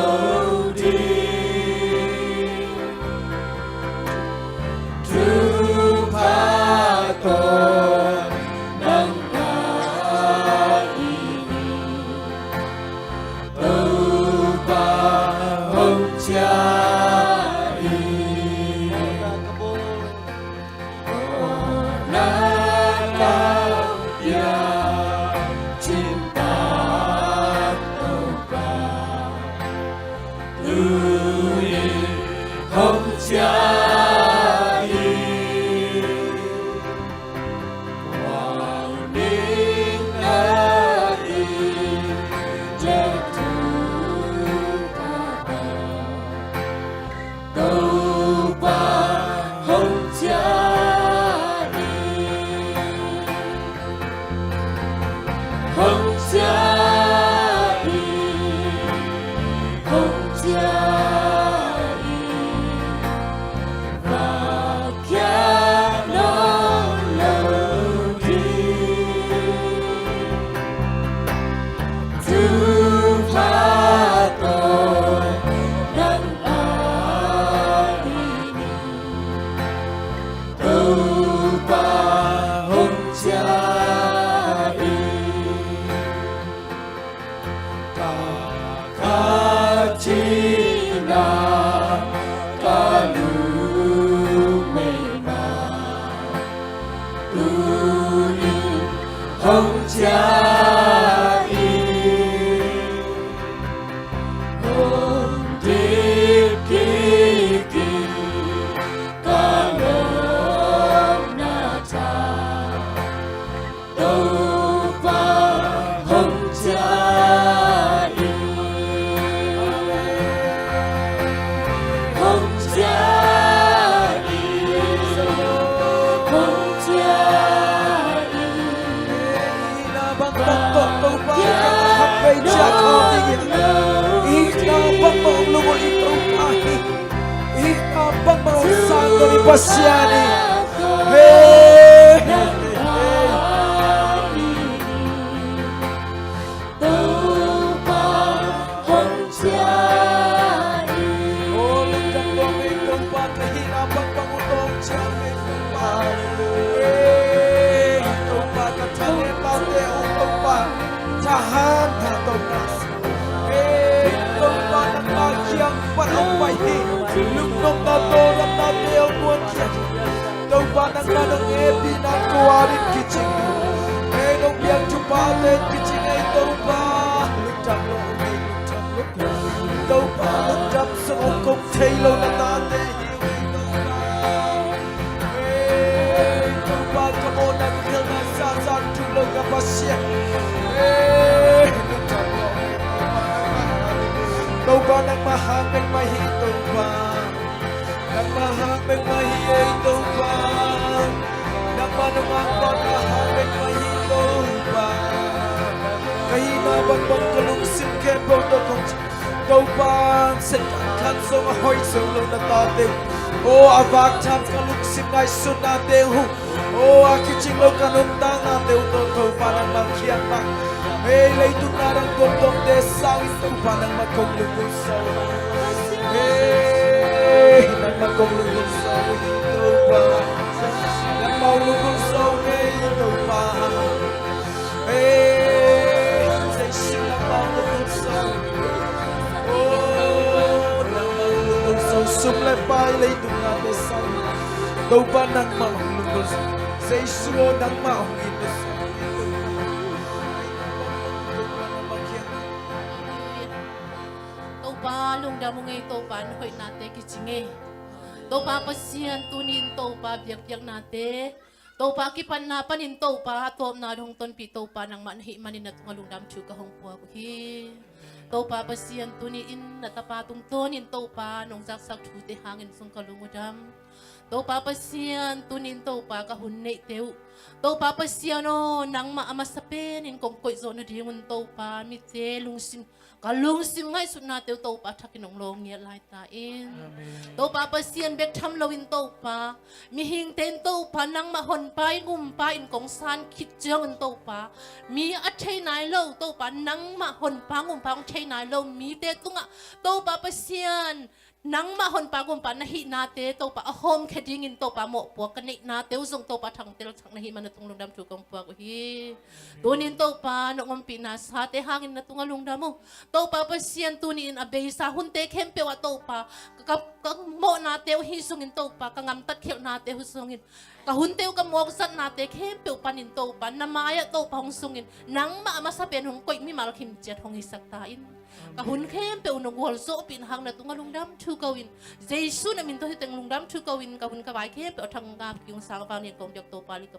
ding. Thupha tawh nang ngah in. Topa hong ciah in. Aw na kau piak cin tak Topa. Tu in hong ciah in. Topa hong ciah in. Ka khat cihna ka lungmei mah tu in hong ciah in. Hong dip kik in ka lawpna tha. Topa hong ciah in. Hong ciah in. Hong ciah in. Hihna bangbang tawh Topa ka khat vei ciah kha ding in. Hihna bangbang hong lunggulh i Topa hi. Hihna bangbang hong sangdon i Pasian hi. Hey, hey, hey. Topa hong ciah in. Oh, lungdam lua ei Topa, ka hihna bangbang uh tawh hong ciah ei Topa. Hey, Topa, ka thanem pate uh Topa, thahatna tawh na. Hey, Topa, nangma kiang pan hong pai hi. Lungnopna tawh damnate hong muankhia. Topa nangma nong hehpihna tua ding kicing. Ei nong piak thuphate kicing ei Topa. Lungdam lo ei, lungdam lo. Topa lungdam sung hong kong thei lo na tate hi ei Topa. Ei Topa ka mawhna ka khelhna sa zan thu lo ka Pasian. Ei lungdam lo. Topa nangma hang bek mah hi Topa. Nangma hang bek mah hi ei Topa. Nangma nungak pa ka hang bek mah hi Topa. Ka hihna bangbang ka lungsim khempeuh tawh kong ci Topa, Satan khan zong a hoih zo lo na tate uh. Oh, a vak tham ka lungsim ngaihsutnate uh. Oh, a kicing lo ka nuntaknate uh tawh Topa nangma khiat mah. Ei leitung na dang tuamtuamte sangin Topa nangma kong lunggulh zo. Ei nangma kong lunggulh zo hi Topa. Nangma lunggulh zo hi Topa. Ei zeisu nangma lunggulh zo. Oh nangma lunggulh zo, sum le pai leitung nate sangin. Topa nangmah hong lunggulh. Jesu aw, nangmah hong it. Topa lungdam ung ei, Topa na hoihnate kici ngei. Topa Pasian, tuni-in Topa biakpiaknate, Topa kipatna panin Topa a tawpna dong tonpih Topa nangmah na hih manin na tungah lungdam thu ka hong puak uh hi. Topa Pasian, tuni-in na tapa tungtawnin Topa nong zaksak thute hangin zong ka lung uh dam. Topa Pasian, tuni-in Topa ka hun neihte uh, Topa Pasian aw, nangmah a masa penin kong koih zawh nadingun Topa mite lungsim, ka lungsim ngaihsutnate uh Topa thakin hong lawng ngiat lai ta in. Amen. Topa Pasian bek tham loin Topa, mihingte in Topa nangmah honpa in, ngumpa in kong san khit ciangin Topa, mi a thei nai lo Topa, nangmah honpa ngumpa hong thei nai lo mite tungah Topa Pasian, nangmah honpa ngumpa na hihnate Topa a hawmkhia dingin Topa mawhpuak ka neihnate uh zong Topa thangtel thak na hih man na tung lungdam thu kong puak uh hi. Tunin Topa nong ompihna sate hangin na tungah lungdam uh. Topa Pasian, tuni-in a beisa hunte khempeuh ah Topa, ka, ka, ka mawhnate uh hi zongin Topa, ka gamtat khialhnate uh zongin, ka hunte uh ka mawkzatnate khempeuh panin Topa na mai-ah Topa hong sungin, nangmah a masa pen hong koih mimal khim ciat hong hisak ta in. Ka hun khempeuh nong gualzawhpihna hang na tungah lungdam thu ko-in, Jesu na min tawh hi teng lungdam thu ko-in, ka hun ka vai khempeuh a thangah ka kiung sang a vang lian kong biak Topa li ka